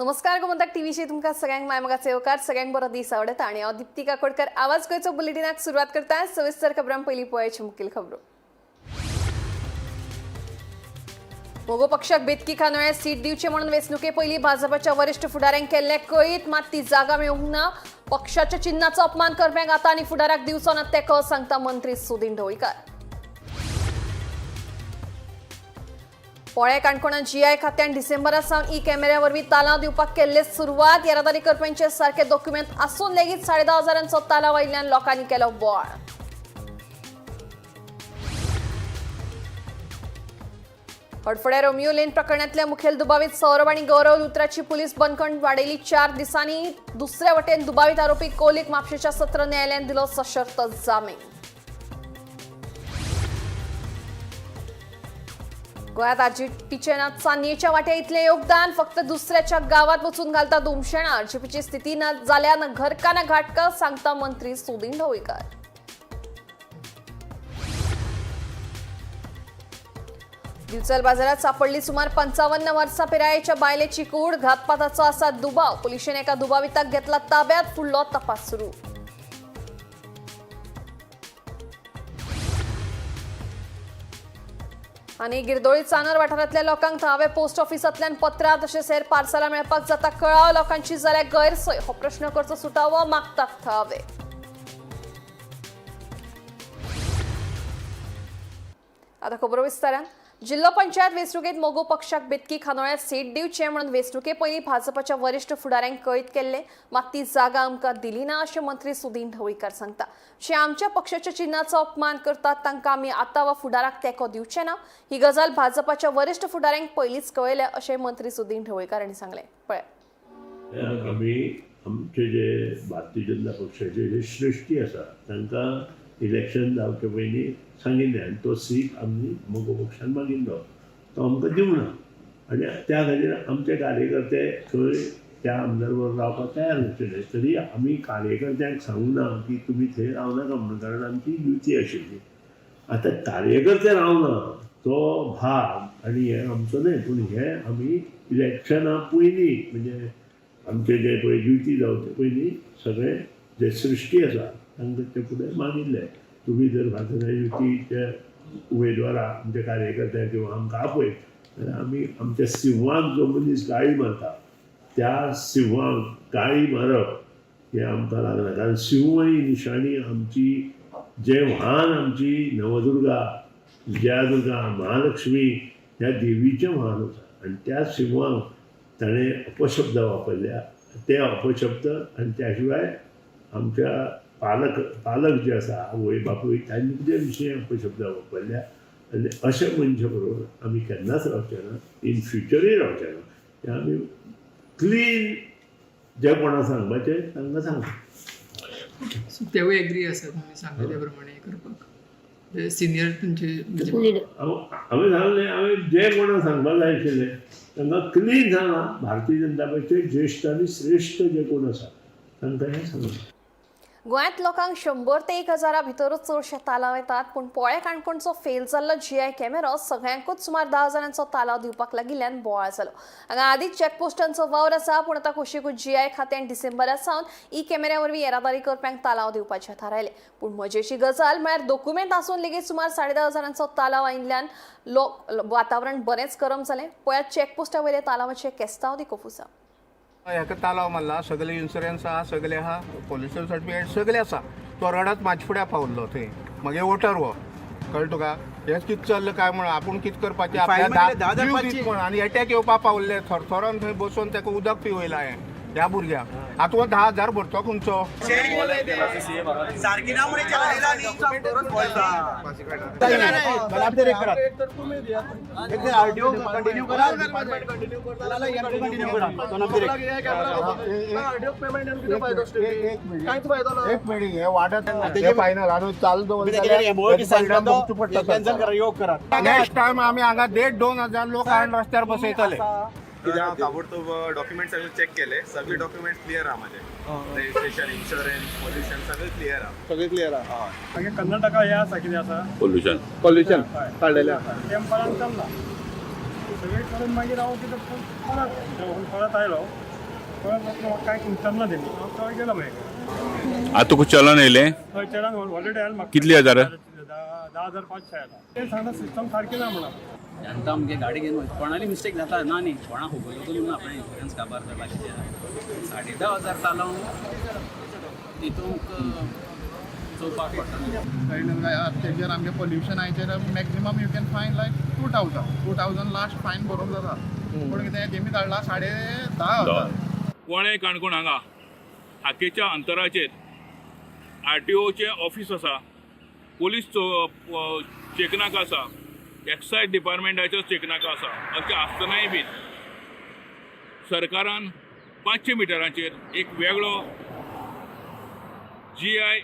नमस्कार, गोमंतक टीव्हीचे तुमकां सगळ्यांक मायमोगाचे येवकार. सगळ्यांक बरो दीस आवडटा आणि हांव दीप्ती काकोडकर आवाज गोंयचो बुलेटिनाक सुरवात करता. सविस्तर खबरां. पयलीं पळयाची मुखेल खबरो. मगो पक्षाक बेतकी खानोळ्यात सीट दिवचे म्हणून वेंचणुके पयलीं भाजपाच्या वरिश्ठ फुडाऱ्यांक केल्ले कळीत, मात ती जागा मेळूंक ना. पक्षाच्या चिन्हाचो अपमान करप्यांक आतां आनी फुडाराक दिवचो ना तेंको, सांगता मंत्री सुदिन ढवळीकार. पोळ्या काणकोणात जीआय खात्यान डिसेंबरा सावन ई कॅमेऱ्या वरवीं तालांव दिवपाक केल्ले सुरवात. येरादारी करप्यांचे सारखे डॉक्युमेंट आसून लेगीत 10,500 हजारांचो तालांव आयिल्ल्यान लोकांनी केलो बोवाळ. हडफड्या रोमियो लेन प्रकरणातल्या मुखेल दुबावीत सौरभ आणि गौरव लुत्राची पोलीस बंदखण वाडयली 4 दिसांनी. दुसऱ्या वटेन दुबावीत आरोपी कोहलीक म्हापशेच्या सत्र न्यायालयान दिलो सशर्त जामीन. गोंयांत आरजीपीचे ना चानयेच्या वाट्या इतलें योगदान, फक्त दुसऱ्याच्या गावात वचून घालता धुमशेणां. आरजीपीची स्थिती ना जाल्या ना घरका ना घाटका, सांगता मंत्री सुदिन ढवळीकार. दिवचल बाजारात सापडली सुमार 55 वर्सां पिरायेच्या बायलेची कूड. घातपाताचो आसा दुबाव. पुलिशेन एका दुबाविताक घेतला ताब्यात. फुडलो तपास सुरू. आनी गिरदोळी चानर वाठारांतल्या लोकांक थळावे पोस्ट ऑफिसांतल्यान पत्रां तशेंच हेर पार्सलां मेळपाक जाता कळाव. लोकांची जाल्यार गैरसोय. हो प्रश्न करचो सुटावो, मागतात थळावे. आता खबरो विस्तारान. जिल्हो पंचायत वेंचणुकेत मगो पक्षाक बेतकी खानोळ्यात सीट दिवचे म्हणून वेंचणुके पयलीं भाजपाच्या वरिश्ठ फुडाऱ्यांक कळीत केल्ले, मात ती जागा आमकां दिली ना, अशें मंत्री सुदिन ढवळीकार सांगता. जे आमच्या पक्षाच्या चिन्हाचो अपमान करतात तांकां आमी आतां वा फुडाराक तेंको दिवचे ना. ही गजाल भाजपाच्या वरिश्ठ फुडाऱ्यांक पयलींच कळयल्या, अशें मंत्री सुदिन ढवळीकार हांणी सांगलें. पळय. आमी आमचे जे भारतीय जनता पक्षाचे जे श्रेश्ठी आसा तांकां इलेक्शन जावचे पयलीं सांगिल्लें आनी तो सीट आमी मगो पक्षान मागिल्लो, तो आमकां दिवंक ना आनी त्या खातीर आमचे कार्यकर्ते थंय त्या आमदार बरोबर रावपाक तयार नाशिल्ले. तरी आमी कार्यकर्त्यांक सांगूंक ना की तुमी थंय रावनाका म्हणून, कारण आमची युती आशिल्ली. आतां कार्यकर्ते रावना तो भाग आनी हें आमचो न्हय, पूण हें आमी इलेक्शना पयलीं, म्हणजे आमचे जे पळय युती जावचे पयलीं सगळे जे सृश्टी आसा तांकां ते फुडें मागिल्ले, तुमी जर भारतीय युतीचे उमेदवारा आमच्या कार्यकर्त्यांक किंवा आमकां आपयत जाल्यार आमी आमच्या सिंहाक जो मनीस गाळी मारता त्या सिंहाक गाळी मारप हें आमकां लागना, कारण सिंह ही निशाणी आमची, जे वाहन आमची नवदुर्गा, विजयादुर्गा, महालक्ष्मी ह्या देवीचें वाहन आसा आनी त्या सिंहाक ताणें अपशब्द वापरल्या. ते अपशब्द आनी त्या शिवाय आमच्या पालक पालक जे आसा, आवय बापूय, तांचे विशीं अपशब्द वापरल्या आनी अशे मनशा बरोबर आमी केन्नाच रावचे ना, इन फ्युचरूय रावचे ना. ते आमी क्लीन जे कोणा सांगपाचें तांकां सांगता. सो तेवूय एग्री आसा तुमी सांगले त्या प्रमाणे करपाक, सिनियर तुमचे म्हणजे? हांवें सांगलें, हांवें जे कोणा सांगपाक जाय आशिल्लें तांकां क्लीन सांगलां. भारतीय जनता पक्षाचे ज्येश्ठ आनी श्रेश्ठ जे कोण आसा तांकां हें सांगलां. गोंयांत लोकांक 100 ते 1000 भितरूच चडशे तालांव येतात, पूण पोळे काणकोणचो फेल जाल्लो जीआय कॅमेरो सगळ्यांकूच सुमार 10 हजारांचो तालांव दिवपाक लागिल्ल्यान बोवाळ जालो. हांगा आदींच चॅकपोस्टांचो वावर आसा, पूण आतां कुशीकूच जीआय खात्यान डिसेंबरा सावन ई कॅमेऱ्या वरवीं येरादारी करप्यांक तालांव दिवपाचें थारायलें. पूण मजेची गजाल म्हळ्यार दोकुमेंत आसून लेगीत सुमार 10,500 हजारांचो तालांव आयिल्ल्यान लोक वातावरण बरेंच गरम जालें. पळयात चॅकपोस्टा वयले तालांवाचे केस्तांव दी कोफुसा. हेका तालाव मारला, सगळे इन्शुरन्स आहा, सगळे आहा, पोल्युशन सर्टिफिकेट सगळे आसा. तो रडत म्हाजे फुड्या पावल्लो थंय. मागीर वोटर हो, कळ्ळें तुका? हें कितें चल्लां काय म्हणून आपूण कितें करपाचें आपल्या जीव दीत म्हणून आनी एटॅक येवपा पावल्ले. थरथरोन थंय बसून ताका उदक पिवयलां हांवें ह्या भुरग्याक. आतां हो 10,000 भरतो खंयचो? एक मिनिट, हे वाडत फायनल आनी चालू दवरता. नेक्स्ट टायम आमी हांगा 1,500-2 हजार लोक हाडून रस्त्यार बसयतले. कित्याक ताबडतोब डॉक्युमेंट सगळे चेक केले, सगळे डॉक्युमेंट क्लियर आहा माझे. रजिस्ट्रेशन, इन्शुरन्स, पोल्युशन सगळे क्लियर आहा. सगळे क्लियर आहा. मागीर कर्नाटका हें आसा, कितें आसा? पोल्युशन. पोल्युशन काडलेलें आहा. तें परत चल्ला सगळें करून. मागीर हांव कितें परत जेवण परत आयलो. कळ्ळें म्हाका कांय विचारना तेणी. हांव थंय गेलो मागीर. आता तुका चलन येयलें? हय, चेडान ऑलरेडी आयला म्हाका. कितली हजार? 10,500 आयला. ते सांगता सिस्टम सारकी ना म्हणून. जनता आमगे गाडी घेवन वयता, कोणाली मिस्टेक जाता ना न्ही, कोणा खबर ना आपणें इन्शुरन्स काबार जाला कितें. 10,500 तालांव तितूंक चोवपाक पडटा न्ही. तेजेर आमगे पोल्युशनाचेर maximum you can fine like 2,000, 2,000 last fine भरूंक जाता. पूण कितें तेमी धाडला 10,500. पोळें काणकोण हांगा हाकेच्या अंतराचेर आरटीओचें ऑफीस आसा, पोलीस चेकनाका आसा, एक्सायज डिपार्टमेंटाचो चेकनाका आसा. अशें आसतनाय बीन सरकारान 500 मिटरांचेर एक वेगळो जीआय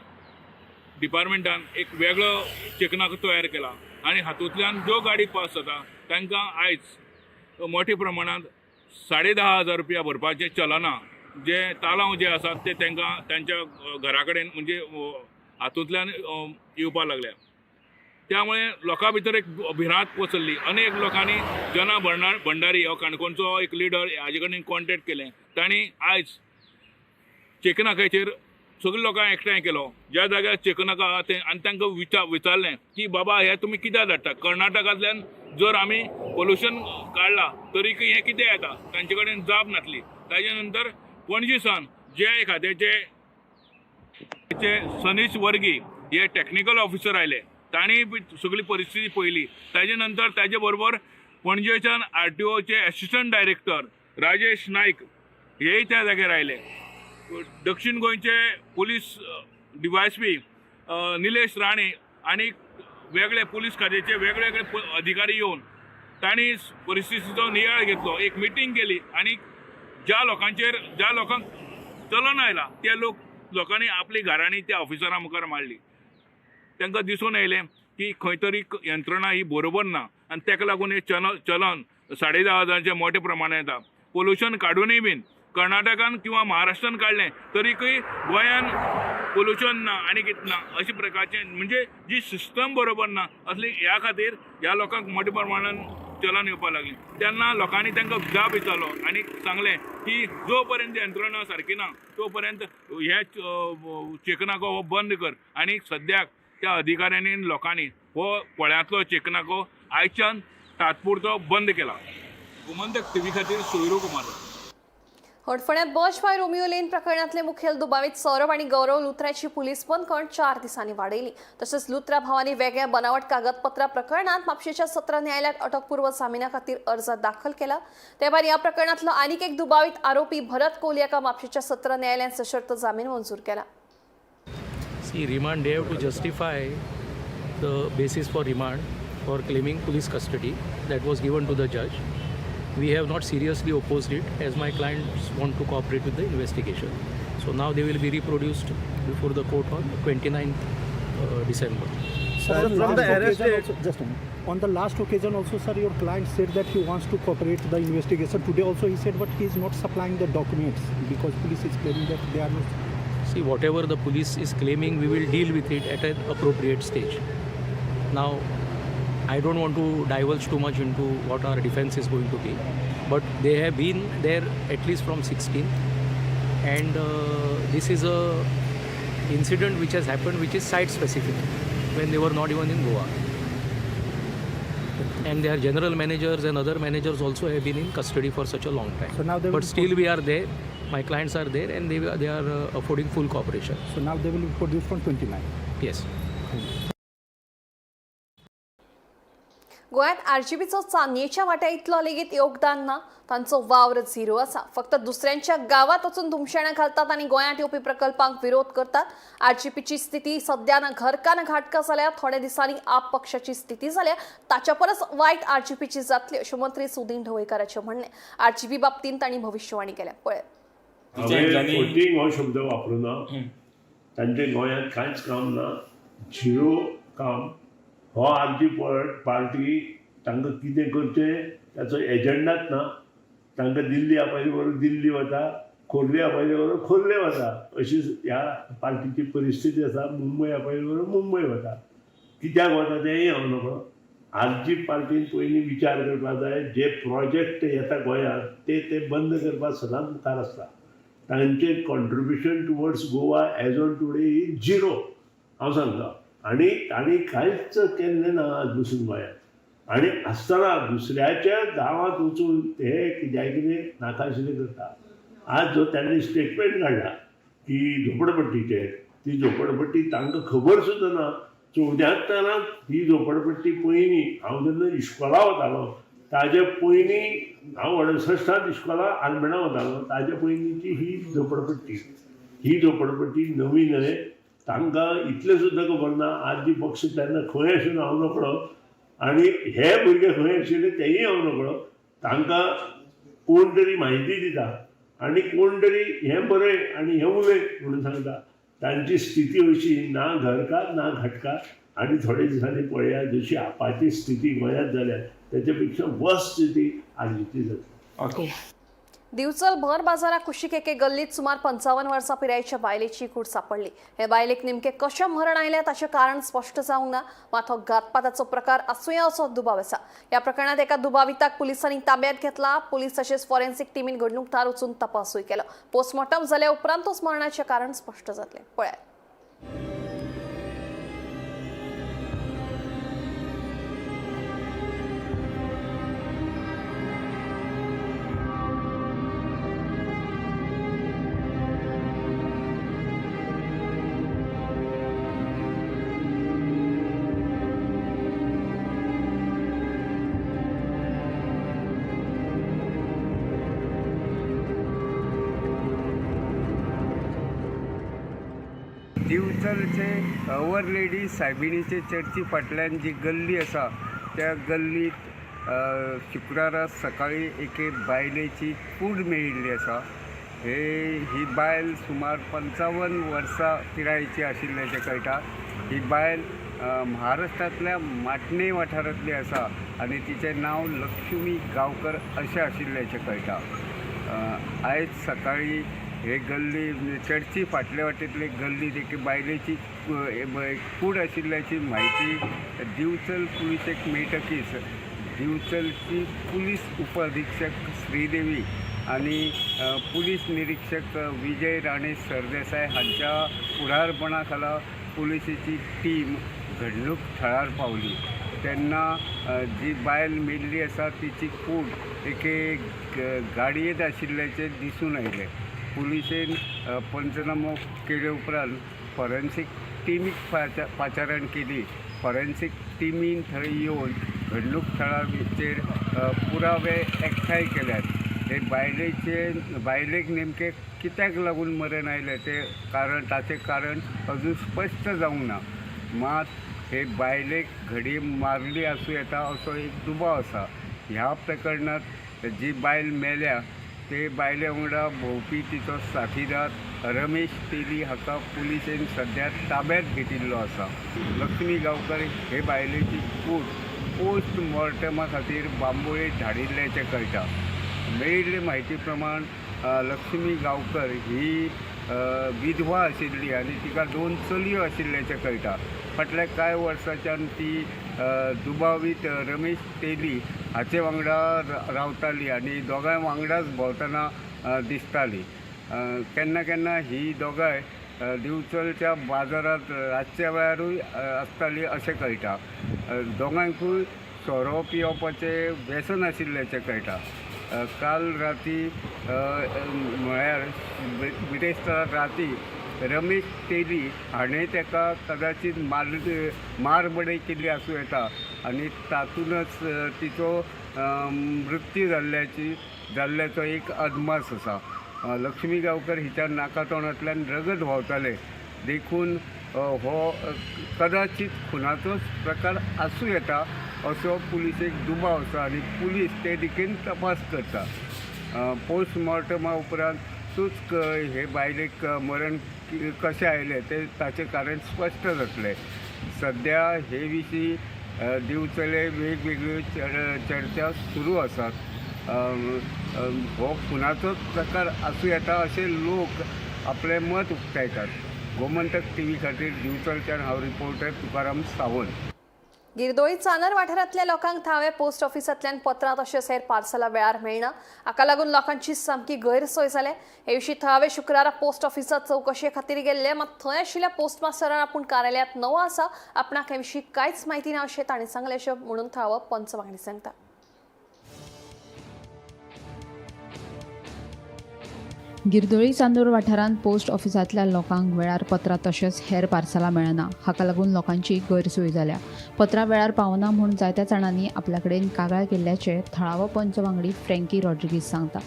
डिपार्टमेंटान एक वेगळो चेकनाको तयार केला आनी हातूंतल्यान ज्यो गाडी पास जाता तांकां आयज मोठ्या प्रमाणांत 10,500 रुपया भरपाचें चलना, जे तालांव जे आसात ते तांकां तांच्या घरा कडेन म्हणजे हातूंतल्यान येवपाक लागल्या. त्यामुळे लोकां भितर एक भिरांत पसरली. अनेक लोकांनी जना भंडारी हो काणकोणचो एक लिडर हाजे कडेन कॉन्टेक्ट केलें. तांणी आयज चेकनाकाचेर सगळे लोकांक एकठांय केलो, ज्या जाग्यार चेकनाका आहा तें, आनी तांकां विचारलें की बाबा हें तुमी कित्याक धाडटा? कर्नाटकांतल्यान जर आमी पोल्युशन काडलां तरीकय हें कितें येता? तांचे कडेन जाप नासली. ताजे नंतर पणजी सावन जे खात्याचे सनीश वर्गी हे टॅक्निकल ऑफिसर आयले, तांणी सगळी परिस्थिती पळयली. ताजे नंतर ताजे बरोबर पणजेच्यान आरटीओचे एसिस्टंट डायरेक्टर राजेश नायक हेय त्या जाग्यार आयले. दक्षिण गोंयचे पोलीस डीवायएसपी निलेश राणे आनी वेगळे पोलीस खात्याचे वेगळे अधिकारी येवन तांणी परिस्थितीचो नियाळ घेतलो, एक मिटींग केली आनी ज्या लोकांचेर ज्या लोकांक चलन आयला त्या लोकांनी आपली घरांनी त्या ऑफिसरा मुखार मांडली. तांकां दिसून येयलें की खंय तरी यंत्रणा ही बरोबर ना आनी ताका लागून हें चलन 10,500 मोठ्या प्रमाणात येता. पोल्युशन काडूनय बीन कर्नाटकान किंवा महाराष्ट्रान काडलें तरीकय गोंयान पोल्युशन ना आनी कितें ना अशे प्रकारचें म्हणजे जी सिस्टम बरोबर ना असली ह्या खातीर ह्या लोकांक मोठ्या प्रमाणान चलन येवपाक लागलें. तेन्ना लोकांनी तांकां जाब विचारलो आनी सांगलें की जो पर्यंत यंत्रणा सारकी ना तो पर्यंत हे चेकनाको हो बंद कर. आनी सद्याक त्या अधिकाऱ्यांनी लोकांनी हो पोळ्यांतलो चेकनाको आयच्यान तात्पुरतो बंद केला. गोमंतक टीव्ही खातीर सोयरू कुमार. हडफण्यात बज बाय रोमियो लेन प्रकरणातले मुखेल दुबावीत सौरभ आणि गौरव लुथराची पोलीस बंदखण 4 दिसांनी वाढयली. तसेच लुथरा भावांनी वेगळ्या बनावट कागदपत्रा प्रकरणात म्हापशेच्या सत्र न्यायालयात अटकपूर्व जामिना खातीर अर्ज दाखल केला. तेभायर ह्या प्रकरणातलो आनीक एक दुबावीत आरोपी भरत कोहली हाका म्हापशेच्या सत्र न्यायालयान सशर्त जामीन मंजूर केला. See, remand, they have to justify the basis for remand for claiming police custody that was given to the judge. We have not seriously opposed it as my clients want to cooperate with the investigation. So now they will be reproduced before the court on 29th December. Sir, from the arrest date, just a minute. On the last occasion also, sir, your client said that he wants to cooperate the investigation. Today also he said, but he is not supplying the documents because police is claiming that they are not. See, whatever the police is claiming, we will deal with it at an appropriate stage. Now, I don't want to divulge too much into what our defense is going to be, but they have been there at least from 16th, and this is a incident which has happened, which is site specific, when they were not even in Goa. And their general managers and other managers also have been in custody for such a long time. So now they will but still we are there. My clients are there, and they are affording full cooperation. So now they will be produced on 29. Yes. गोंयांत आरजीपीचो चांदयेच्या वांट्या इतलो लेगीत योगदान ना, तांचो वावर zero आसा. फक्त दुसऱ्यांच्या गांवांत वचून धुमशेणां घालतात आनी गोंयांत येवपी प्रकल्पांक विरोध करतात. आरजीपीची स्थिती सध्या ना घरका ना घाटका जाल्या. थोड्या दिसांनी आप पक्षाची स्थिती जाल्या ताच्या परस वायट आरजीपीची जातली अशें मंत्री सुदीन ढवळीकाराचें म्हणणें. आरजीपी बाबतींत तांणी भविश्यवाणी केल्या. पळयात. हांवें फोटींग हो शब्द वापरुना. तांचें गोंयांत कांयच काम ना, झिरो काम. हो आमची पार्टी तांकां कितें करचें ताचो एजंडाच ना. तांकां दिल्ली आपयले बरोबर दिल्ली वता, खोर्ले आपयले बरोबर खोर्ले वता, अशी ह्या पार्टीची परिस्थिती आसा. मुंबय आपयले बरोबर मुंबय वता, कित्याक वता तेंय हांव नकळो. आरजी पार्टीन पयलीं विचार करपाक जाय. जे प्रोजेक्ट येता गोंयांत ते ते बंद करपाक सदांच मुखार आसता. तांचे contribution towards Goa as on today is zero, हांव सांगता. आनी तांणी कांयच केल्लें ना आज पसून गोंयांत. आनी आसतना दुसऱ्याच्या गांवांत वचून ते कित्याक कितें नाका आशिल्लें करता. आज जो तांणी स्टेटमेंट काडला की झोपडपट्टीचेर, ती झोपडपट्टी तांकां खबर सुद्दां ना. 74 ही झोपडपट्टी पयलीं हांव जेन्ना इश्कोला वतालो ताजे पयलीं, हांव 68 इश्कोला आलमेणा वतालो, ताजे पयलींची ही झोपडपट्टी. ही झोपडपट्टी नवी न्हय, तांकां इतलें सुद्दां खबर ना. आज जी पक्ष तेन्ना खंय आशिल्लो हांव नकळो, आनी हे भुरगे खंय आशिल्ले तेयी हांव नकळो. तांकां कोण तरी म्हायती दिता आनी कोण तरी हें बरय आनी हें उलय म्हणून सांगता. तांची स्थिती अशी ना घरका ना घटका. आनी थोडे दिसांनी पळया जशी आपाची स्थिती गोंयांत जाल्या तेच्या पेक्षा वर्स स्थिती आजची जातली. दिवचल भर बाजारा कुशीक एके गल्लीत सुमार 55 वर्सां पिरायेच्या बायलेची कूड सापडली. हे बायलेक नेमके कशें मरण आयलें ताचें कारण स्पश्ट जावंक ना, मात हो घातपाताचो प्रकार आसुया असो दुबाव आसा. ह्या प्रकरणात एका दुबाविताक पुलिसांनी ताब्यात घेतला. पुलीस तशेंच फॉरेन्सिक टिमीन घडणूक थळार वचून तपासूय केलो. पोस्टमॉर्टम जाल्या उपरांतूच मरणाचें कारण स्पश्ट जातलें. पळयात. दिवचलचे our lady सायबिणीचे चर्ची फाटल्यान जी गल्ली आसा त्या गल्लीत शुक्रारा सकाळी एके बायलेची कूड मेळिल्ली आसा. ही बायल सुमार 55 वर्सां पिरायेची आशिल्ल्याचें कळटा. ही बायल महाराष्ट्रांतल्या माटणे वाठारांतली आसा आनी तिचें नांव लक्ष्मी गांवकर अशें आशिल्ल्याचें कळटा. आयज सकाळी हे गल्ली चर्ची फाटल्या वाटेंतले गल्लीत एके बायलेची कूड आशिल्ल्याची म्हायती दिवचल पुलिसेक मेळटकीच दिवचलची पुलीस उपअधिक्षक श्रीदेवी आनी पुलीस निरीक्षक विजय राणे सरदेसाय हांच्या फुडारपणा खाला पुलिसेची टीम घडणूक थळार पावली. तेन्ना जी बायल मेल्ली आसा तिची कूड एके गाडयेंत आशिल्ल्याचें दिसून आयलें. पुलिसेन पंचनामो केले उपरांत फॉरेन्सीक टिमीक पाचारण केली. फॉरेन्सीक टिमीन थंय येवन घडणूक थळाचेर पुरावे एकठांय केल्यात. हे बायलेक नेमकें कित्याक लागून मरण आयलें तें कारण ताचें कारण अजून स्पश्ट जावंक ना. मात हे बायलेक घडये मारली आसूं येता असो एक दुबाव आसा. ह्या प्रकरणांत जी बायल मेल्या ते बायले वांगडा भोंवपी तिचो साथीदार रमेश तेली हाका पुलिसेन सद्या ताब्यांत घेतिल्लो आसा. लक्ष्मी गांवकर हे बायलेची कूड पोस्ट मॉर्टमा खातीर बांबोळे धाडिल्ल्याचें कळटा. मेळिल्ले म्हायती प्रमाण लक्ष्मी गांवकर ही विधवा आशिल्ली आनी तिका 2 चलयो आशिल्ल्याचें कळटा. फाटल्या कांय वर्सांच्यान ती दुबावीत रमेश तेली हाचे वांगडा रावताली आनी दोगांय वांगडाच भोंवतना दिसताली. केन्ना केन्ना ही दोगांय दिवचलच्या बाजारांत रातच्या वेळारूय आसताली अशें कळटा. दोगांयकूय सोरो पिवपाचें व्यसन आशिल्ल्याचें कळटा. काल राती म्हळ्यार बिरेस्तारा राती रमेश तेली हाणें ताका कदाचीत मारबडय केल्ली आसूं येता आनी तातूंतच तिचो मृत्यू जाल्ल्याचो एक अदमास आसा. लक्ष्मी गांवकर हिच्या नाका तोंडांतल्यान रगत व्हांवतालें देखून हो कदाचीत खुनाचोच प्रकार आसूं येता असो पुलिसेक दुबाव आसा आनी पुलीस ते दिकेन तपास करता. पोस्टमॉर्टमा उपरांतूच हे बायलेक मरण कशें आयलें तें ताचें कारण स्पश्ट जातलें. सद्या हे विशीं दिवचले वेगवेगळ्यो चर्चा सुरू आसात. हो खुनाचोच प्रकार आसूं येता अशें लोक आपलें मत उक्तायतात. गोमंतक टीव्ही खातीर दिवचलच्यान हांव रिपोर्टर तुकाराम सावंत. गिरदोळी चांदर वाठारांतल्या लोकांक थावे पोस्ट ऑफिसांतल्यान पत्रां तशेंच हेर पार्सलां वेळार मेळना. हाका लागून लोकांची सामकी गैरसोय जाल्या. हे विशीं थळावे शुक्रारा पोस्ट ऑफिसांत चवकशे खातीर गेल्ले, मात थंय आशिल्ल्या पोस्ट मास्टरान आपूण कार्यालयांत नवो आसा, आपणाक हे विशीं कांयच म्हायती ना अशें तांणी सांगलें अशें म्हणून थळावो पंच वांगडी सांगता. गिरदोळी चांदोर वाठारांत पोस्ट ऑफिसांतल्या लोकांक वेळार पत्रां तशेंच हेर पार्सलां मेळना. हाका लागून लोकांची गैरसोय जाल्या. पत्रां वेळार पावना म्हूण जायत्या जाणांनी आपल्या कडेन कागाळ केल्ल्याचें थळावो पंच वांगडी फ्रँकी रॉड्रिगीज सांगता.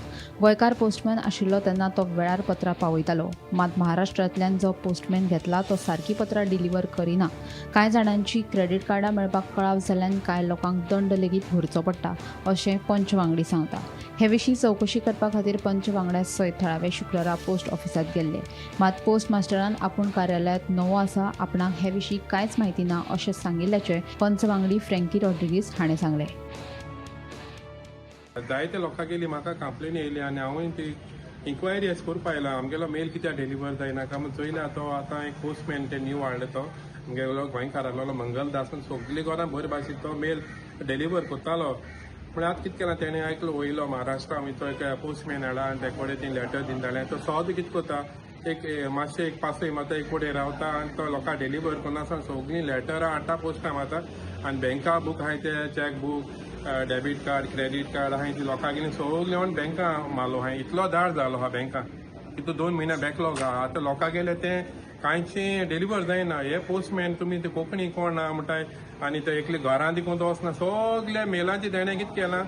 गोंयकार पोस्टमॅन आशिल्लो तेन्ना तो वेळार पत्रां पावयतालो, मात महाराष्ट्रांतल्यान जो पोस्टमॅन घेतला तो सारकी पत्रां डिलिव्हर करिना. कांय जाणांची क्रेडीट कार्डां मेळपाक कळाव जाल्ल्यान कांय लोकांक दंड लेगीत भरचो पडटा अशें पंच वांगडी सांगता. हे विशीं चवकशी करपा खातीर पंच वांगड्या सयत थळावे शुक्रारा पोस्ट ऑफिसांत गेल्ले, मात पोस्ट मास्टरान आपूण कार्यालयांत नवो आसा, आपणाक हे विशीं कांयच म्हायती ना अशें सांगिल्ल्याचें पंच वांगडी फ्रँकी रॉड्रिगीज हाणें सांगलें. जायते लोकां गेली म्हाका कंप्लेन येयली आनी हांवें ती इन्क्वायरी अशें करपा आयला आमगेलो मेल कित्याक डिलिव्हर जायना काय म्हूण चोयल्या. तो आतां एक पोस्टमॅन ते न्यू हाडले, तो आमगेलो गोंयकार आसलेलो मंगलदास, सगळी घरां बरे भाशेन तो मेल डिलिव्हर करतालो. पूण आतां कितें केलां तेणें आयकलो वयलो महाराष्ट्रा वयतो एक पोस्टमॅन हाडला आनी तेका कडेन ती लेटर दिताले. तो सद कितें करता, एक मातशें एक पासय मारता, एक कडेन रावता आनी तो लोकांक डिलिव्हर करना आसतना सगळीं लेटरां हाडटा पोस्टां मारता आनी बँका बूक आहाय ते cheque book, debit card, credit card आहाय ती लोकांगेली सगळीं येवन बँका मारलो आहाय. इतलो दाळ जालो आहा बँका, तितू 2 म्हयने बॅकलॉग आहा. आतां लोकांगेले तें कांयचें डिलिव्हर जायना. हे पोस्टमॅन तुमी ते कोंकणी कोण ना म्हणटाय आनी ते एकले घरां देखून वचना, सगल्या मेलांचे तेणें कितें केलां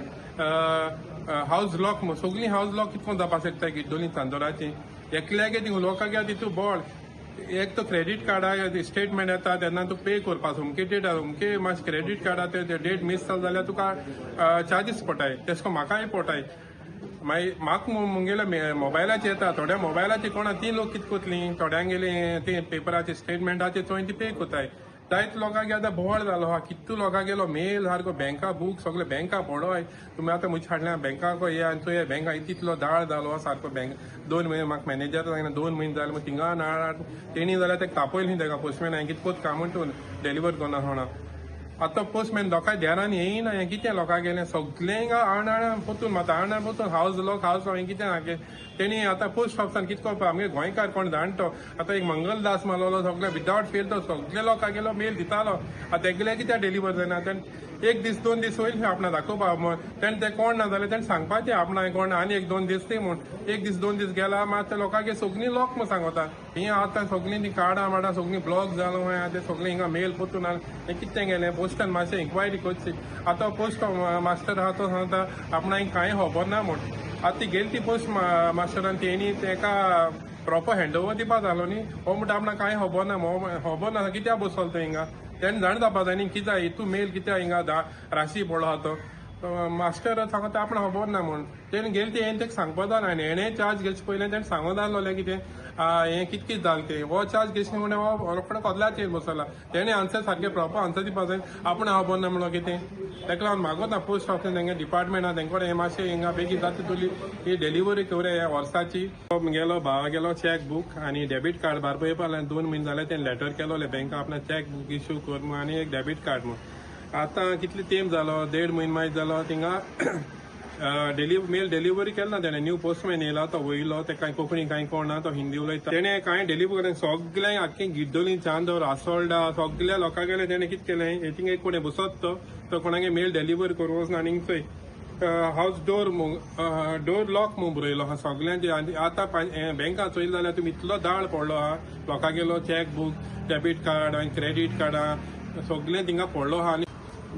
हावज लॉक, सगळीं हावज लॉक कितको जावपाक शकता गिड्डोली चांदोराची एकल्यागे ती लोकांक तितू बोळ. एक तो क्रेडीट कार्डा स्टेटमेंट येता तेन्ना तूं पे करपा अमके डेट अमके मातशें क्रेडीट कार्डा ते डेट मीस जाल जाल्यार तुका चार्जीस पडटाय. तेश कोन म्हाकाय पडटाय. मागीर म्हाका मुगेल्या मोबायलाचेर येता, थोड्या मोबायलाचेर कोणा ती लोक कितें करतली, थोड्यांगेली ती पेपराचे स्टेटमेंटाचे चोय ती पे करताय. जायते लोकांक आतां बोवाळ जालो आहा, कितू लोकांगेलो मेल सारको बँका बूक सगळे बँका पडोय. तुमी आतां म्हजे हाडल्या बँकाक ये आनी चोय बँका तितलो दाळ जालो आहा सारको. बँक 2 म्हयने म्हाका मॅनेजर सांगना 2 म्हयने जाले म्हण थिंगा नाळ तेणी जाल्यार तेका तापयलें तेका पोस्टमॅन हांवें कितकोच काम म्हणटून डिलिव्हर करना सोणा. आतां पोस्टमॅन लोकांक ध्यानान येयना हें कितें लोकांक गेलें सगळें हिंगा आण आण पोतून मारता, आण आण पोतून हावज लॉक हावज लॉक हें कितें सारकें तेणी आतां पोस्ट ऑफिसान कितें करपा. आमगे गोंयकार कोण जाण तो आतां एक मंगलदास मारलेलो सगळे विदावट फेल तो सगळे लोकांक गेलो मेल दितालो. आतां तेगेले कित्याक डिलिव्हर जायना, तेणें 1 दीस 2 दीस वयले आपणा दाखोवपा म्हण तेणें तें कोण ना जाल्यार तेणें सांगपाचें आपणा कोण आनी 1-2 दीस ती म्हूण 1 दीस 2 दीस गेला मात लोकांक सगळीं लॉक म्हूण सांगता. ही आतां सगळीं ती कार्डां माडां सगळीं ब्लॉक जालो आहा, ते सगळीं हिंगा मेल पोतून हें कितें गेलें पोस्टान मातशें इन्क्वायरी करची. आतां पोस्ट मास्टर आहा तो सांगता आपणाक कांय खबर ना म्हूण. आतां ती गेली ती पोस्ट मास्टरान तेणी तेका प्रोपर हँड ओवर दिवपा जालो न्ही. हो म्हणटा आपणाक कांय खबर ना, खबर ना कित्याक बसलो तो हिंगा. तेणें जाण जावपा जाय न्ही कित्याक हितू मेल कित्याक हिंगा राशी पडलो आहा तो. मास्टर सांगता आपणाक खबर ना म्हूण. तेणें गेले ती हें तेका सांगपा जाय आनी हेणें चार्ज घेवचे पयलें तेणें सांगूं जालोलें कितें हें कित कितें जालें तें. हो चार्ज घेवचे म्हणून हो रोकडो कदलाचेर बसला. तेणें आन्सर सारकें प्रोपर आन्सर दिवपा जाय. आपूण खबर ना म्हणलो कितें तेका लागून मागोता पोस्ट ऑफिस तेंगे डिपार्टमेंट आहा तेंकडे हें मातशें हिंगा बेगीन जाता तुली ही डिलिव्हरी करुया ह्या वर्साची. गेलो भावा गेलो चॅक बूक आनी डेबीट कार्ड बार येवपा लागलें. 2 म्हयने जाले तेणें लेटर केलोलें बँका आपणें चॅक बूक इश्यू कर म्हूण आनी एक डेबीट कार्ड म्हूण. आतां कितले तेंप जालो, 1.5 म्हयने मागीर जालो थिंगा मेल डिलिव्हरी केला ना तेणें. न्यू पोस्टमॅन येयला तो वयलो ते कांय कोंकणी कांय कोण ना, तो हिंदी उलयता. तेणें कांय डिलिव्हरी केलें सगळें आख्खें गिड्डोली चांदोर आसोल्डा सगळ्या लोकां गेलें. तेणें कितें केलें थिंगा एक कोणें बसत तो कोणागे मेल डिलिव्हर करूं वचना आनी चोय हावज डोर डोर लॉक म्हूण बरयलो आहा सगळ्यांचे. आनी आतां बँका चोयलें जाल्यार तुमी इतलो दाळ पडलो आहा लोकां गेलो चॅक बूक, डेबीट कार्ड आनी क्रेडीट कार्डां सगळें थिंगा पडलो आहा. आनी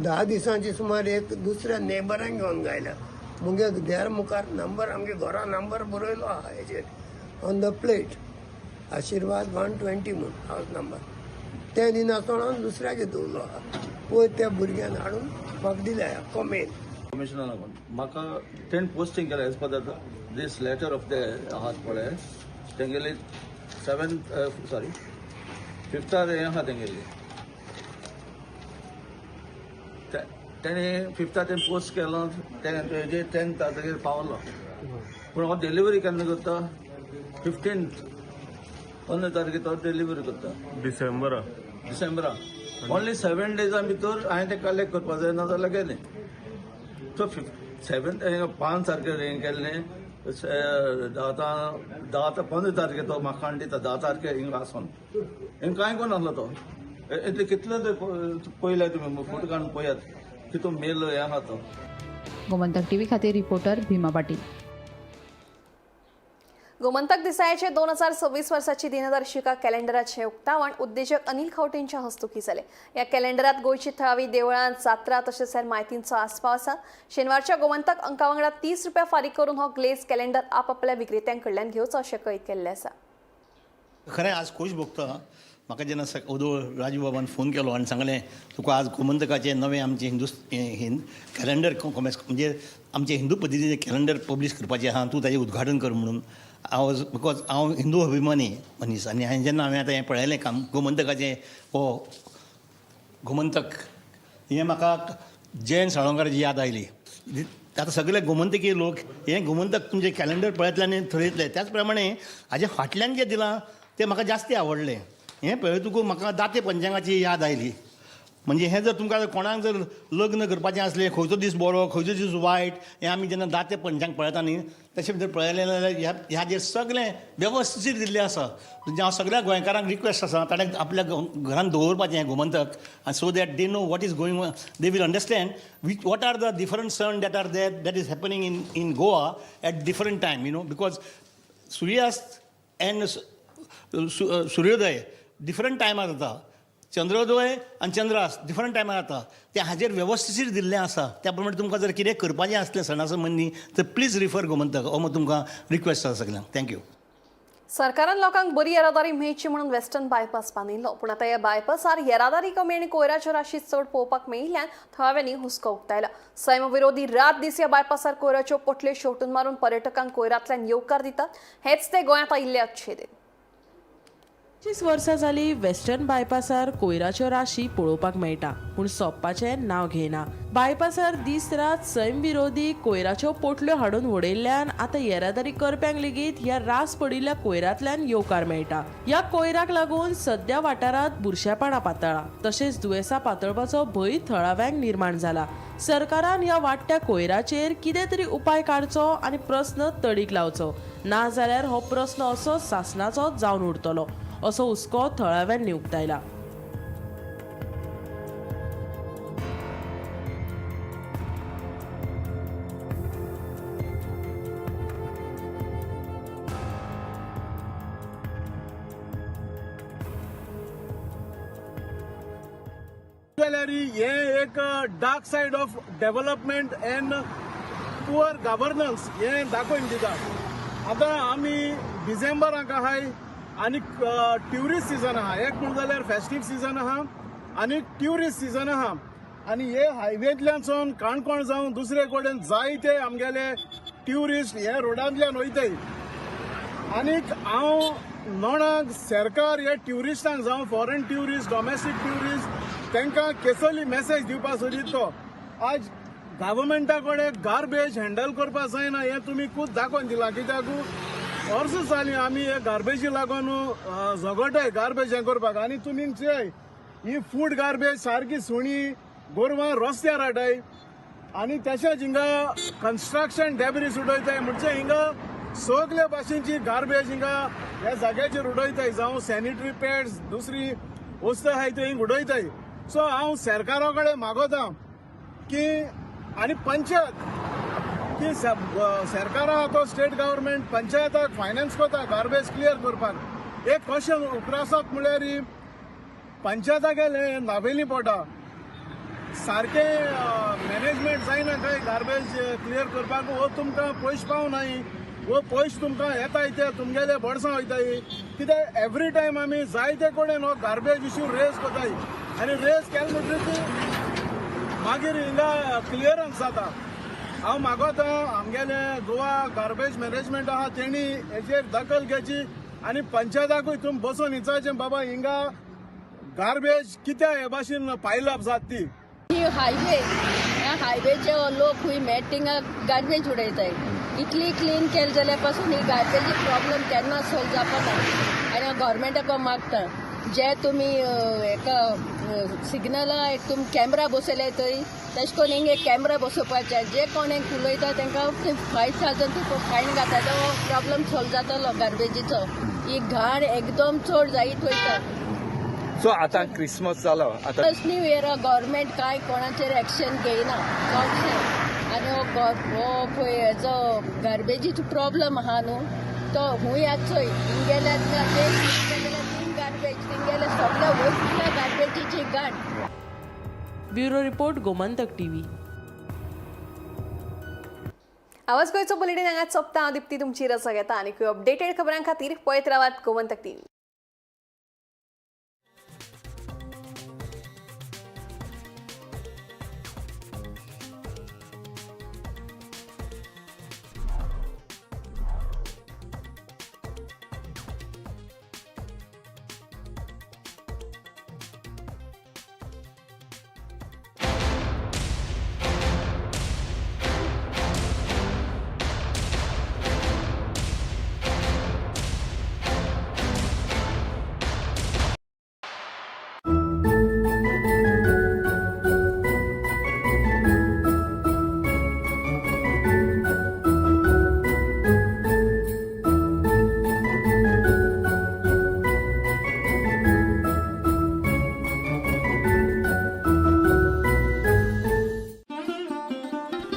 10 दिसांची सुमार एक दुसऱ्या नेबरांक घेवन गायल्या. मुगे देर मुखार नंबर आमगे घरा नंबर बरयलो आहा हेजेर ऑन the plate आशिर्वाद 120 म्हूण हावज नंबर. तें दिनासतना दुसऱ्याक दवरलो आहा. पयर त्या भुरग्यान हाडून म्हाका दिल्या आख्खो मेल. कमिशनर लागून म्हाका तेणें पोस्टींग केलें as per the this letter of the आहात पळय तेंगेली 5th हें आहा तेंगेली. तेणें 5th तेणें पोस्ट केलो तेजेर 10th तागेर पावलो. पूण हो डिलिव्हरी केन्ना करता 15th 15 तारखे तो डिलिव्हरी करता डिसेंबरा. ओन्ली 7 डेजां भितर हांवें तें कलेक्ट करपा जाय, नाजाल्यार गेलें. सो 7 5 तारखेर हें केल्लें, आतां 10 15 तारखे तो म्हाका हाडून दिता, 10 तारखे हिंगा आसोन हिंगा कांय कोण तो इतले कितले पयले तुमी फोटो काडून पळयात की तो मेल हें आहा तो. गोमंतक टीव्ही खातीर रिपोर्टर भीमा पाटील. गोमंतक दिसाळ्याचे 2026 वर्साची दिनदर्शिका कॅलेंडराचे उक्तावण उद्देजक अनिल खवटेंच्या हस्तुकी जाले. या कॅलेंडरात गोंयची थळावी देवळां, जात्रा तशेंच हेर म्हायतींचो आस्पाव आसा. शेनवारच्या गोमंतक अंका वांगडा 30 रुपया फारीक करून हो ग्लेज कॅलेंडर आपापल्या विक्रेत्यां कडल्यान घेवचो अशें कळीत केल्लें आसा. खरें आज खोश भोगता म्हाका जेन्ना ओदोळ राजू बाबान फोन केलो आनी सांगलें तुका आज गोमंतकाचें नवें आमचें हिंदू कॅलेंडर म्हणजे आमचें हिंदू पद्दतीचें कॅलेंडर पब्लीश करपाचें आहा, तूं ताजें उद्घाटन कर म्हणून. हांव because हांव हिंदू अभिमानी मनीस आनी हांवें जेन्ना हांवें आतां हें पळयलें काम गोमंतकाचें हो गोमंतक हें म्हाका जयंत साळोंकाराची याद आयली. आतां सगळे गोमंतकी लोक हें गोमंतक तुमचें कॅलेंडर पळयतले आनी थरयतले. त्याच प्रमाणे हाजे फाटल्यान जें दिलां तें म्हाका जास्ती आवडलें. हें पळयतकूच म्हाका दाते पंचांगाची याद आयली. म्हणजे हें जर तुमकां कोणाक जर लग्न करपाचें आसलें, खंयचो दीस बरो खंयचो दीस वायट, हें आमी जेन्ना दाते पंचांग पळयता न्ही तशें जर पळयलें जाल्यार ह्या सगळें वेवस्थीत दिल्लें आसा. म्हणजे हांव सगळ्या गोंयकारांक रिक्वेस्ट आसा ताणें आपल्या घरान दवरपाचें हें गोमंतक, आनी so that they know what is going on, they will understand which what are the different sun that are there that is happening in Goa at different time, you know, because suryast and suryodaya different टायमार जाता, चंद्रोदय आनी चंद्रास्त different टायमार जाता. तें हाजेर वेवस्थीत दिल्लें आसा. त्या प्रमाणे तुमकां जर कितें करपाचें आसलें सणा संबंदी तर प्लीज रिफर गोमंतक. हो तुमकां रिक्वेस्ट आसा सगल्यांक. Thank you. सरकारान लोकांक बरी येरादारी मेळची म्हणून वेस्टर्न बायपास बांदिल्लो, पूण आतां ह्या बायपासार येरादारी कमी आनी कोयराच्यो राशी चड पळोवपाक मेळिल्ल्यान थळाव्यांनी हुस्को उक्तायला. सैमविरोधी रात दीस ह्या बायपासार कोयराच्यो पोटल्यो शेवटून मारून पर्यटकांक कोयरांतल्यान येवकार दितात. हेच ते गोंयांत आयिल्ले अच्छेदे. 25 वर्सां जाली वेस्टर्न बायपासार कोयराच्यो राशी पळोवपाक मेळटा, पूण सोंपपाचें नांव घेयना. बायपासार दीस रात सैम विरोधी कोयराच्यो पोटल्यो हाडून उडयल्ल्यान आतां येरादारी करप्यांक लेगीत ह्या रास पडिल्ल्या कोयरांतल्यान येवकार मेळटा. ह्या कोयराक लागून सद्या वाठारांत बुरशेपणां पातळ्ळां, तशेंच दुयेंसां पातळपाचो भंय थळाव्यांक निर्माण जाला. सरकारान ह्या वाडट्या कोयराचेर कितें तरी उपाय काडचो आनी प्रस्न तडीक लावचो, ना जाल्यार हो प्रस्न असो सासणाचो जावन उरतलो असो हुस्को थळाव्यांनी उक्तायला. जाल्यार हें एक dark side of development and poor governance हें दाखोवन दिता. आतां आमी डिसेंबराक आहाय आनी ट्युरिस्ट सिजन आहा. एक म्हण जाल्यार फेस्टीव सिजन आहा आनी ट्युरिस्ट सिजन आहा आनी हे हायवेंतल्यान सावन काणकोण जावन दुसरे कडेन जायते आमगेले ट्युरिस्ट हे रोडांतल्यान वयताय. आनीक हांव नोणाक सरकार हे ट्युरिस्टांक जावं फॉरेन ट्युरिस्ट डॉमेस्टीक ट्युरिस्ट तांकां केसली मॅसेज दिवपाक सोदीत तो आज गव्हर्मेंटा कडेन गार्बेज हँडल करपाक जायना हें तुमी खूब दाखोवन दिलां. कित्याक वर्सां जालीं आमी हे गार्बेजी लागून झगडटाय गार्बेज हें करपाक. आनी तुमी चोय ही फूड गार्बेज सारकी सुणी गोरवां रस्त्यार हाडाय आनी तशेंच हिंगा कन्स्ट्रक्शन डेब्रीज उडयताय. म्हणजे हिंगा सगळे भाशेंची गार्बेज हिंगा ह्या जाग्याचेर उडयताय, जावं सॅनिटरी पॅड्स दुसरी वस्तू आहाय त्यो हिंगा उडयताय. सो हांव सरकारा कडेन मागोता की आनी पंचायत की सरकारा तो स्टेट गव्हर्मेंट पंचायताक फायनान्स करता गार्बेज क्लियर करपाक. एक क्वेश्चन उप्रासप म्हळ्यार पंचायता गेले नावेली पोटा सारकें मॅनेजमेंट जायना काय गार्बेज क्लियर करपाक. हो तुमकां पयशे पावनाय, हो पयशे तुमकां येताय ते तुमगेले बडसां वयताय. कित्याक एवरी टायम आमी जायते कडेन हो गार्बेज इश्यू रेज करताय आनी रेज केले म्हणटकीर मागीर हिंगा क्लियरन्स जाता. हांव मागोता आमगेले गोवा गार्बेज मॅनेजमेंट आहा तेणी हेजेर दखल घेवची आनी पंचायताकूय तुमी बसून विचारचें बाबा हिंगा गार्बेज कित्याक हे भाशेन पायल अप जाता ती. ही हायवे, ह्या हायवेचे लोक खूंय मेळटा थिंगा गार्बेज उडयताय. इतली क्लीन केली जाल्यार पासून ही गार्बेजी प्रॉब्लम केन्ना सोल्व जावपाना. आनी हांव गव्हर्मेंटाक मागता जे तुमी हेका सिग्नला एक तुमी कॅमरा बसयले थंय तशें करून हिंग एक कॅमरा बसोवपाचे. जे कोण एक उलयता तांकां 5,000 फायन घाता, तो प्रॉब्लम सोल्व जातलो गार्बेजीचो. ही घाण एकदम चड जायत वयता. सो आतां क्रिसमस जालो, आतां न्यू इयर गव्हर्मेंट कांय कोणाचेर एक्शन घेयना चडशें. आनी हो पळय हेजो गार्बेजीचो प्रॉब्लम आहा न्हू तो हूंय आतां चोय हिंगेल्या तीन गार्बेज तिंगेले सगळे वयतल्या गार्बेजीची घाण. Bureau report, Gomantak TV. आवाज गोंयचो बुलेटीन हांगा सोंपता. हांव दीप्ती तुमची रजा घेता आनी अपडेटेड खबरां खातीर पळयत रावात गोमंतक टीव्ही.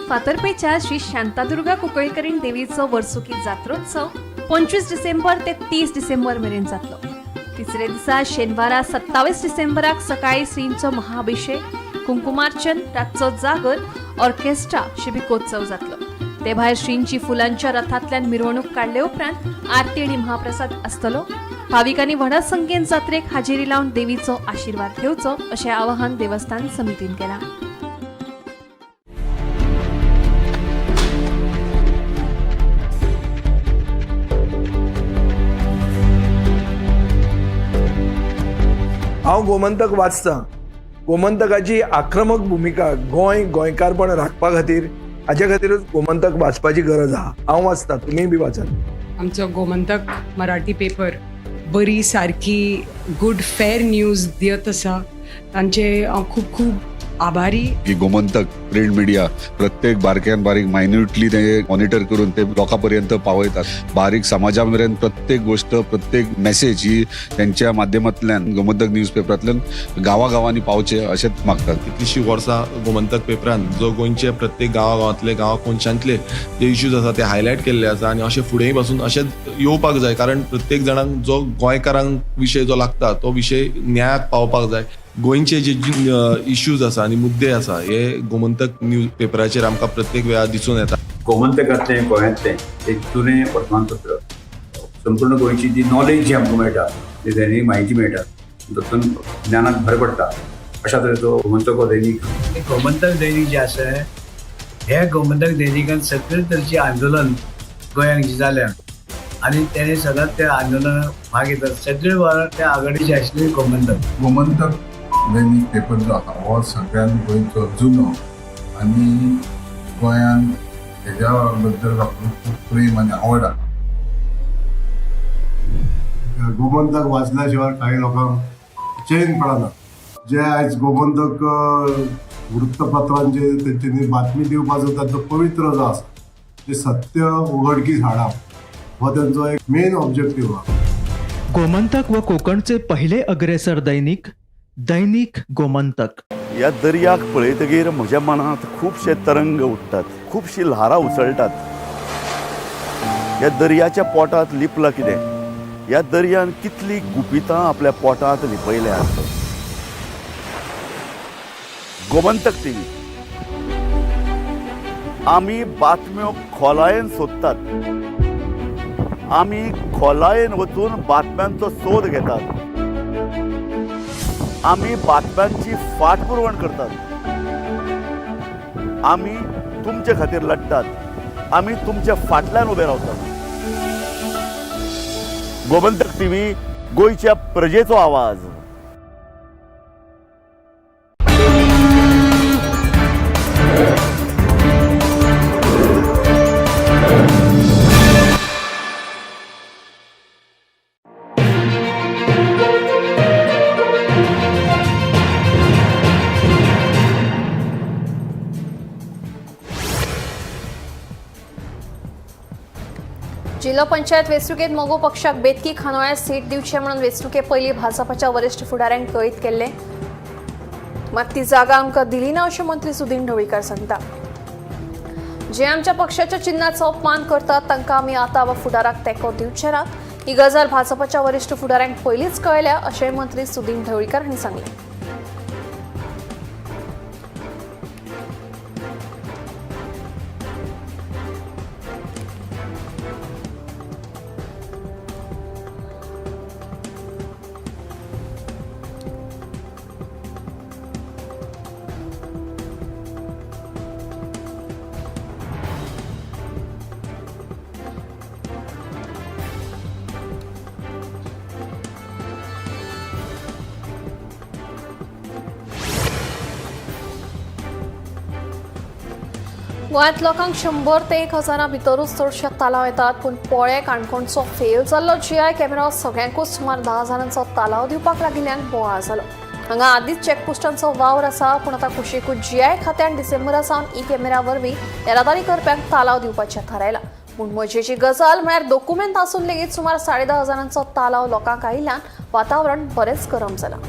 फातर्पेच्या श्री शांतादुर्गा कुंकळीकरीण देवीचो वर्सुकी जात्रोत्सव 25 डिसेंबर ते 30 डिसेंबर मेरेन जातलो. तिसरे दिसा शेनवारा 27 डिसेंबराक सकाळी श्रींचो महाअभिषेक, कुंकुमार्चन, रातचो जागर, ऑर्केस्ट्रा शिबिकोत्सव जातलो. ते भायर श्रींची फुलांच्या रथांतल्यान मिरवणूक काडले उपरांत आरती आनी महाप्रसाद आसतलो. भाविकांनी व्हडा संख्येन जात्रेक हाजेरी लावन देवीचो आशिर्वाद घेवचो अशें आवाहन देवस्थान समितीन केलां. हांव गोमंतक वाचतां. गोमंतकाची आक्रमक भुमिका गोंय गोंयकारपण राखपा खातीर हाजे खातीरूच गोमंतक वाचपाची गरज आहा. हांव वाचतां, तुमीय बी वाचात. आमचो गोमंतक मराठी पेपर बरी सारकी गुड फेर न्यूज दियत आसा, तांचे हांव खूब खूब आभारी. की गोमंतक प्रिंट मिडिया प्रत्येक बारक्यान बारीक मायन्युटली ते मॉनिटर करून ते लोकां पर्यंत पावयतात. बारीक समाजा मेरेन प्रत्येक गोष्ट, प्रत्येक मेसेज ही त्यांच्या माध्यमांतल्यान गोमंतक न्यूज पेपरांतल्यान गांवागांवांनी पावचे अशेंच मागतात. कितलीशीं वर्सां गोमंतक पेपरान जो गोंयचे प्रत्येक गांवागांवांतले, गांवा कोनशांतले जे इश्यूज आसा ते हायलायट केल्ले आसा आनी अशें फुडेंय पासून अशेंच येवपाक जाय, कारण प्रत्येक जाणांक जो गोंयकारांक विशय जो लागता तो विशय न्यायाक पावपाक जाय. गोंयचे जे इश्यूज आसा आनी मुद्दे आसा हे गोमंतक न्यूज पेपराचेर आमकां प्रत्येक वेळार दिसून येता. गोमंतकांतलें गोंयांतलें एक जुनें वर्तमानपत्र, संपूर्ण गोंयची जी नॉलेज जी आमकां मेळटा, जी दैनीक म्हायती मेळटा, तातूंत ज्ञानाक भर पडटा. अशा तरेचो गोमंतक हो दैनीक. गोमंतक दैनीक जें आसा हे गोमंतक दैनिकान सगळे तरेचें आंदोलन गोंयांत जें जालें आनी तेणें सदांच त्या आंदोलनाक भाग घेतात. सगळे वेळार त्या आघाडीचे आशिल्ले गोमंतक. गोमंतक दैनीक पेपर जो आसा हो सगळ्यान गोंयचो जुनो आनी गोंयान हेज्या बद्दल लोकांक खूब प्रेम आनी आवड आसा. गोमंतक वाचल्या शिवाय काही लोकांक चेन पडना. जे आयज गोमंतक वृत्तपत्रांचे तेंच्यांनी बातमी दिवपाचो तांचो पवित्र जो आसा ते सत्य उघडकीस हाडप हो तेंचो एक मेन ऑब्जेक्टीव आसा. गोमंतक व कोकणचे पहिले अग्रेसर दैनिक दैनिक गोमंतक. ह्या दर्याक पळयतगीर म्हज्या मनांत खुबशे तरंग उठ्ठात, खुबशीं ल्हारां उसळटात. ह्या दर्याच्या पोटांत लिपलां कितें? ह्या दर्यान कितलीं गुपितां आपल्या पोटांत लिपयल्यांत. गोमंतक टीव्ही आमी बातम्यो खोलायेन सोदतात, आमी खोलायेन वचून बातम्यांचो सोद घेतात, आमी बातम्यांची फाटपुरवण करतात, आमी तुमचे खातीर लढतात, आमी तुमच्या फाटल्यान उबे रावतात. गोमंतक टीव्ही, गोंयच्या प्रजेचो आवाज. जिल्हो पंचायत वेंचणुकेंत मगो पक्षाक बेतकी खानोळ्यां सीट दिवचे म्हणून वेंचणुके पयलीं भाजपाच्या वरिश्ठ फुडाऱ्यांक कळीत केल्लें, मात ती जागा आमकां दिली ना अशें मंत्री सुदिन ढवळीकार सांगता। जे आमच्या पक्षाच्या चिन्हाचो अपमान करतात तांकां आमी आतां वा फुडाराक तेंको दिवचे नात। ही गजाल भाजपाच्या वरिश्ठ फुडाऱ्यांक पयलींच कळ्ळ्या अशें मंत्री सुदिन ढवळीकार हांणी सांगलें। गोंयांत लोकांक 100 ते 1000 भितरूच चडशे तालाव येतात, पूण पोळे काणकोणचो फेल जाल्लो जीआय कॅमेरा सगळ्यांकूच सुमार 10 हजारांचो तालाव दिवपाक लागिल्ल्यान बोवाळ जालो। हांगा आदींच चॅकपोस्टांचो वावर आसा, पूण आतां कुशीकूच जीआय खात्यान डिसेंबरा सावन ई कॅमेरा वरवीं येरादारी करप्यांक तालाव दिवपाचें थारायलां। पूण मजेची गजाल म्हळ्यार दोकुमेंत आसून लेगीत सुमार 10,500 हजारांचो तालाव लोकांक आयिल्ल्यान वातावरण बरेंच गरम जालां।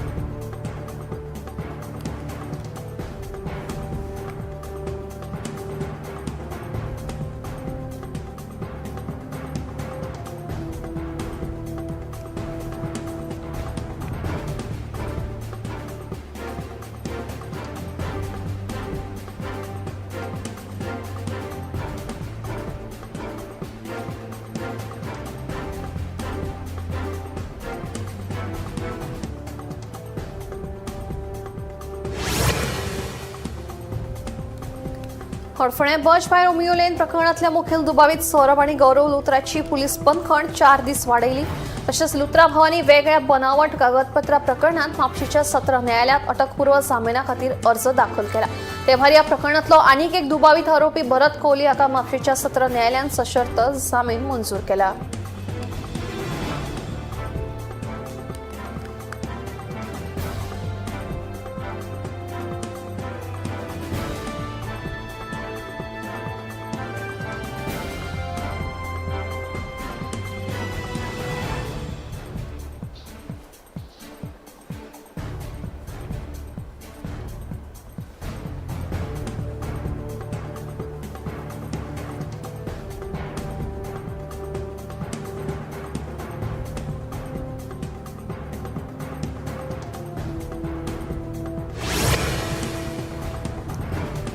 हडफणें बज बाय रोमियो लेन प्रकरणांतल्या मुखेल दुबावीत सौरभ आनी गौरव लुत्राची पुलीस बंदखण 4 दीस वाडयली। तशेंच लुत्रा भावांनी वेगळ्या बनावट कागदपत्रां प्रकरणांत म्हापशेंच्या सत्र न्यायालयांत अटकपूर्व जामिना खातीर अर्ज दाखल केला। ते भायर ह्या प्रकरणांतलो आनीक एक दुबावीत आरोपी भरत कोहली हाका म्हापशेंच्या सत्र न्यायालयान सशर्त जामीन मंजूर केला।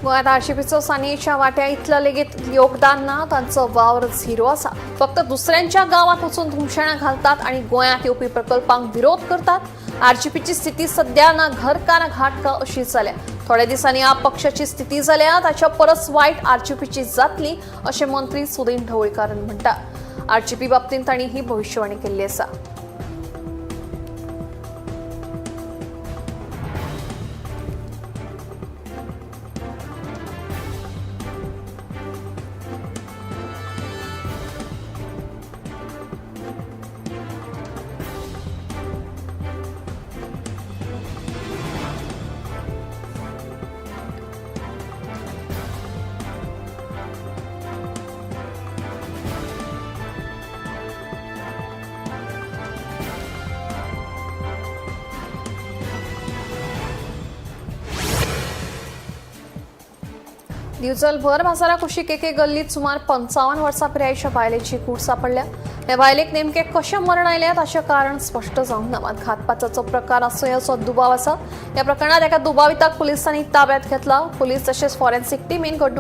गोंयांत आरजीपीचो सानियेच्या वाट्या इतलो लेगीत योगदान ना, तांचो वावर झिरो आसा। फक्त दुसऱ्यांच्या गांवांत वचून धुमशेणां घालतात आनी गोंयांत येवपी प्रकल्पांक विरोध करतात। आरजीपीची स्थिती सध्या ना घर का ना घाट का अशी जाल्या। थोड्या दिसांनी आप पक्षाची स्थिती जाल्या ताच्या परस वायट आरजीपीची जातली अशें मंत्री सुदिन ढवळीकार म्हणटा। आरजीपी बाबतींत तांणी ही भविश्यवाणी केल्ली आसा। दिवचल भर बाजारा कुशीक एके गल्लीत सुमार 55 वर्सां पिरायेच्या बायलेची कूड सापडल्या। हे बायलेक नेमके कशें मरण आयलें ताचें कारण स्पश्ट जावंक ना, मात घातपाताचो प्रकार आसूं दुबाव आसा। ह्या प्रकरणांत एका दुबाविताक पुलिसांनी ताब्यात घेतला। पुलीस तशेंच फॉरेन्सिक टिमीन घडणूक